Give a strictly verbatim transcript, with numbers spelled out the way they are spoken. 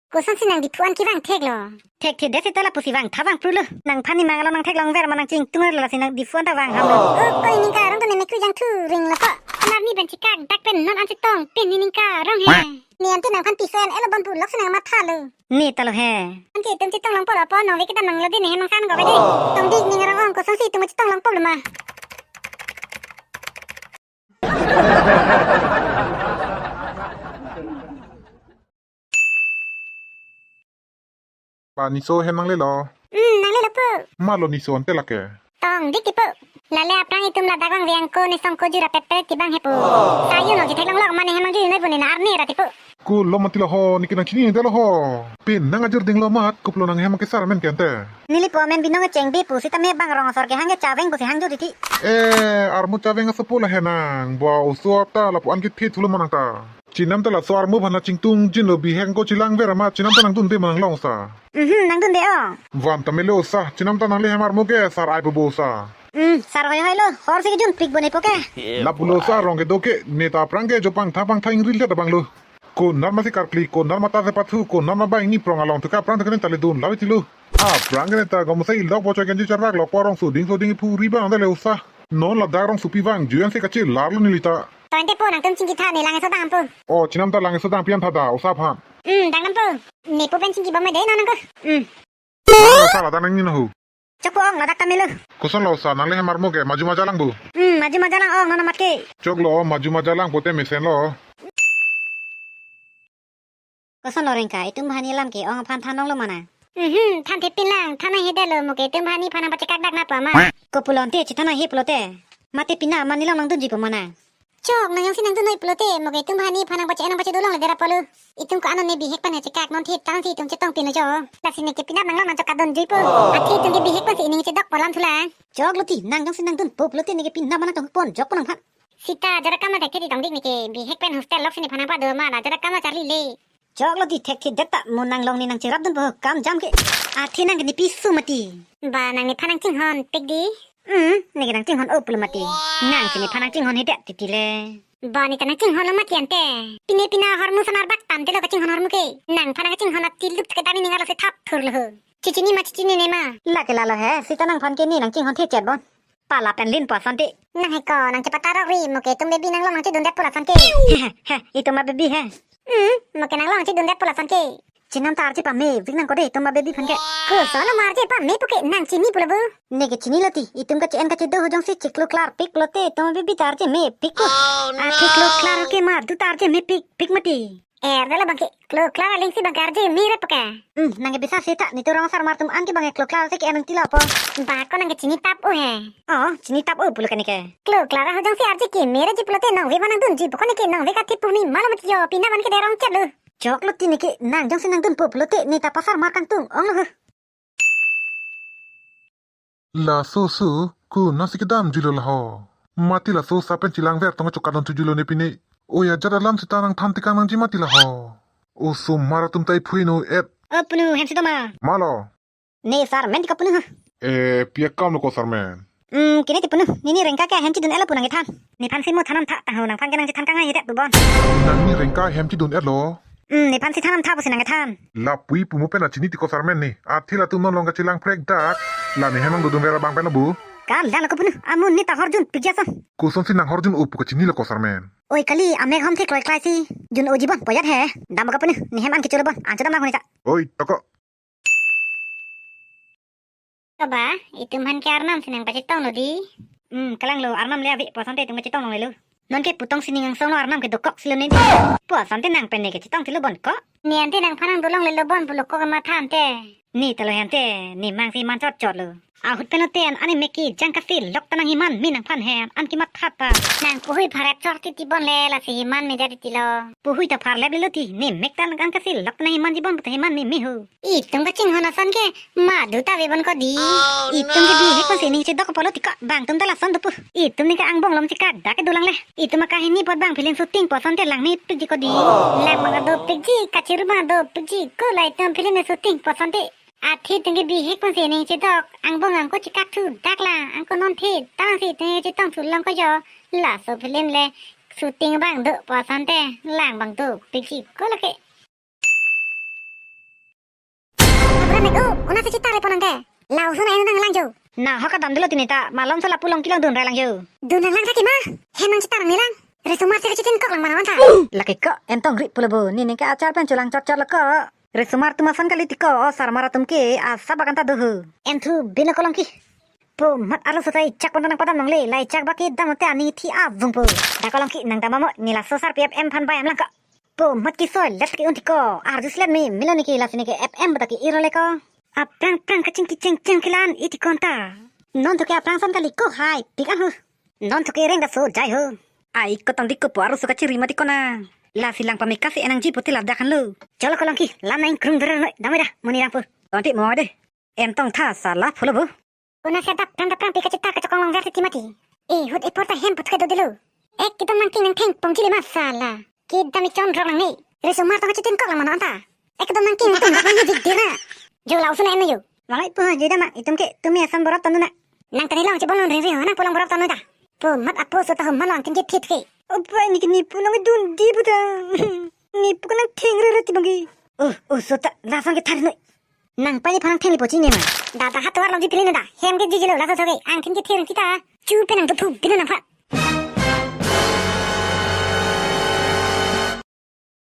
Kosonsi nang Diphu an kevang theklo? Thekthedet seta lapusi vangtha vangprulo. Nangphan ne mang along nangtheklong ver ma nang chingtung lo, lasi nang Diphu an ta vang ham lo. O, ko ningkan arong ta ne mekri jang thu ring lo ko. Arni pen chekak dak pen non an chetong pen ne ningkan arong he. Ne ante nangphan piso en elo bon pu lok si nang mathalo. Ne ta lo he. Ante itum chetong longpo lo po, nongve kedam nanglo dei, ne hem angsan ko bede. Tongdik ning arong, kosonsi itum chetong longpo lo ma? Ba, neso hem nanglelo? Hmm, nanglelo pu. Malo neso ante lake? Tongdik ti pu. Lale aphrang itum ladak vang veng ko ne song ko jura pet pet ti bang he pu. Sayu no jitheklong lok ma ne hem angju noi pu, ne arni ra ti pu. Ko lo mati lo ho, ne ke nang chinine det lo ho. Pen nang ajor ding lo mat, kopilo nang hem ke sar men ke ante. Neli po men binong chengbe pu sitame bang rong asor kehang ke chaveng pusi hangjo titi. Eh, armu chaveng asopo la he nang, ba oso ta lapu-an kethe thulo ma nang ta. Chenam ta laso armu aphan nang chingtung jin lo, bihek ko chelang ver ma, chenam ta nangdunde ma nang long sa. Mhm, nangdunde o. Van ta melo sa, chenam ta nangle hem armu ke sar ai pu bo sa. Hmm, sar hoi hoi lo, hor si kejun pik bone po ke. Lapulo sa rong kedo ke, ne ta aphrang ke jo pangtha pangtha ingril det abang lo. Konat masi karkli, konat mata se pathu, konat ma bang ni prong along thu ke aphrang thu ke ne ta ledun lawe ti lo. Aphrang ke ne ta gom sai lok bochoi kenji charvak lok porong suding suding phu ri bang dale osa. Non ladak rongsopi vang juian se kachelar lo neli ta. To ante po, nangtum chingki tha, ne lang eso dam po. O, chenam ta lang eso dam pian tha da, osa aphan. Hmm, dam dam po. Ne po pen chingki bom dei non nang ko. Hmm. Osa ladak nang ni no hu. Chok po ong, ladak ta melo. Koson lo osa, nangle hem armu ke maju maja lang bu? Hmm, maju maja lang ong, non amat ke. Chok lo, maju maja lang pote mesen lo. Koson lo Rengka, itum banghini alam ke ong aphan than longlo ma nang? Mhm, than thepin lang, than nanghedet lo, mo ke itum banghini aphan nangpachekak dak na po ma? Kopulo ante chethan nanghe pulote. Mate pini ma ne long nangdunji po ma nang? Chok, nang jongsi nangdun noi pulote, mo ke itum banghini aphan nangpache nangpachedo longle det apotlo. Itum ko-an ne bihek pen chekak non thi tangsi itum chetong pin lo jo. Lasi ne ke pini nang long nangchok kadunji po. Athe itum ke bihek pensi ining chedok po alam thulang. Chok lo ti, nang jongsi nangdunpo pulote ne ke pini ma nangtong pon jok po nangphan. Sita, jara kam thekthedet tong dik, ne ke bihek pen hostel lok si nephan nangpado ma, la jara kam charli le. Chok lo ti, thekthedet ta, mo nang long ne nangcherapdunpo kam jam ke. Athe nang ke ne piso mati. Ba, nang nephan nangchinghon pik dei. Hmm, ne ke nangchinghon-o pulo mati. Nang si nephan nangchinghonhedet titi le. Ba, ne ta nangchinghon lo mati ante. Pine pina ahormu sonar bak tam te lo kachinghon ahormu ke. Nangphan nangchinghon atiluk ke tami ningar lo se thap thur lo ho. Chechinine ma, chechinine ma. Lake lalo he, sita nangphan ke ne nangchinghon thechet bon. Pala pen lin po asonte. Nang he ko, nangchepatarok ri, mo ke itum baby nang long nangchedundet po lason ke. He, he, he, itum ma baby he. Hmm, mo ke nang long nangchedundet po lason ke. Chenam ta arje pamepik nang ko dei, itum ma baby aphan ke. Koson ma arje pame po ke, nang chini pulo bu? Ne ke chinilo ti, itum kache-en kachedo ho jongsi chiklo klar pik pulote, itum ma baby ta arje mepik ko. Oh, no. Athe klo klar ke ma, du ta arje mepik, pik mati. Er dala bang ke, klo klar aling si bang ke arje mere po ke. Hmm, nang ke bisa sita, netum rong asar mar atum an ke bang ke klo klar si ke-en nangtilo po. Ba ko nang ke chini tap-o he. Oh, chini tap-o pulo ke ne ke. Klo klar ho jongsi arje ke mere ji pulote nongve aphan nangdunji po ko ne ke, nongve kathi pumi malo mati jo, pini aphan ke derong chet lo. Chok lo ti ne ke, nang jongsi nangdunpo pulote ne ta pasar mar kangtung ong lo ho. Laso oso, konatsi kedamjuilo la ho. Mati laso osa pen chelang ver tong chok kadun thujuilo ne pine. Oi ajat alam sita nangthan tekang nangji mati la ho. Osomar atum ta iphui no et. O punu, hem si do ma? Malo. Ne sar men ti ko punu ha. Eh, pi akam lo ko sar men? Hmm, kene ti punu. Nini Rengka ke ahem chedun-et lo pu nangkethan. Nephan si mo than nangtha tangho, nangphan ke nangchethan kangai hedet pu bon. Nangni Rengka ahem chedun-et lo? Hmm, nephan si than nangtha pusi nangkethan. Lapu-i pu mo pen nangchini ti ko sar men ne. Athe latum non long kachelang phrek dak. La ne hem nangdodun ver abang pen lo bu. Kal dan lo ko punu. Amun ne ta horjun pik jason. Kosonsi nanghorjun-o pu kachinilo ko sar men? Oi kali, amek hom the kloi klai si. Jun-oji bon, poyat he. Dam ko punu, ne hem an kecholo bon. Ancho dam nang huni ta. Oi, toko. Ko ba, itum aphan ke arnam si nangpachetong lo dei. Hmm, kalang lo, arnam le ave, pu asonte itum pachetong longle lo. Non ke putong sining angsong lo, arnam ke dokok si lo ne dei. Pu asonte nang pen ne kechetong ti lo bon ko. Ne ante nangphan nangdo longle lo bon pulo ko kematha ante. Ne ta lo he ante, ne mang si man chot chot lo. Ahut pen ote an, an ne mek ke jang kasil lok ta nanghiman me nangphan he, an kematha ta. Nang puhui pharet chor titi bon le, lasi himan me ja titi lo. Puhui ta pharlep le lo ti, ne mek ta nang an kasil lok ta nanghimanji bon puta himan me me ho. Itum kachinghon ason ke, madu ta ave bon ko dei. Itum ke bihek pensi ning chedok apotlo ti ko, bang tum ta lason dopo. Itum ne ke angbong lom chekak dak ke dolang le. Itum akahini apot bang film shooting pu asonte lang mepikji ko dei. Lang bang dopikji, kachiru bang dopikji, ko la itum film shooting pu asonte. Athe itum ke bihek pensi ning chedok, angbong angko chekak thu dak la, angko non the, tangsi itum chetong thu long ko jo, laso film le, shooting bang do pu asonte, lang bang dopikji ko lake. Amek o, una si chetar-e pon nang ke. Laso na eno nang lang jo. Na ho kadam dolo tini ta, malom sala pu Longki lang dun rai lang jo. Dun lang lang tha ke ma. Hem nang chetar nang lang. Resomar si kachetin kok lang mana anta. Lake ko, entong ri pulo bo, nini ke achar pen cholang chot chot lo ko. Resomar atum ason kali ti ko, o sarmar atum ke, asap akan ta do ho. Enthu bino ko Longki. Pu mat arloso ta ichak pon nang padam longle, la ichak baki dam te aning thi avung po. Da ko Longki nang dam mo, ne laso sarpi F M aphan bayam lang ko. Pu mat kesoi let ke un ti ko, arjuslet me, melo ne ke lasi ne ke F M bata ke iro le ko. Aphrang phrang kaching kicheng cheng kelan iti konta. Non to ke aphrang ason kali ko hai, pik an ho. Non to ke reng da so jai ho. Ai ko tang dik ko pu arloso kachiri mati ko na. Lasi lang pameka si enang ji puti ladak han lo. Cholo ko Longki, lam nang krung dor noi, damai da, muni rang po. Tonti mo de. Entong tha sala pulo bo. Una si dap pran dap pran pi kachetar kachekong long ver si mati. Ehut epor ta hem put ke do dilo. Ekdom nang king nang theng pongji le ma sala. Kedam ichon rong nang ne. Resomar tong kachetin kok lang mana anta. Ekdom nang king nang tung nang ne jik dir na. Jo laso na eno jo. Malai pu je dam ma, itum ke tumi ason borok tanu na. Nang tani long chebon long ring ring ho nang pu long borok tanu ta. Pu mat apo so ta hum ma long tin je thit ke. Opai ne ke ne pu long dun di pu ta. Ne pu ke nang theng re re ti bang ke. Oh, oh, so ta lason ke thar noi. Nang pai ne phan nang theng le po chini ma. Da da hat tovar long ji pili ne da. Hem ke ji ji lo laso so ke. Angthin ke thir kita. Chu pe nang tu thu bino nang pha.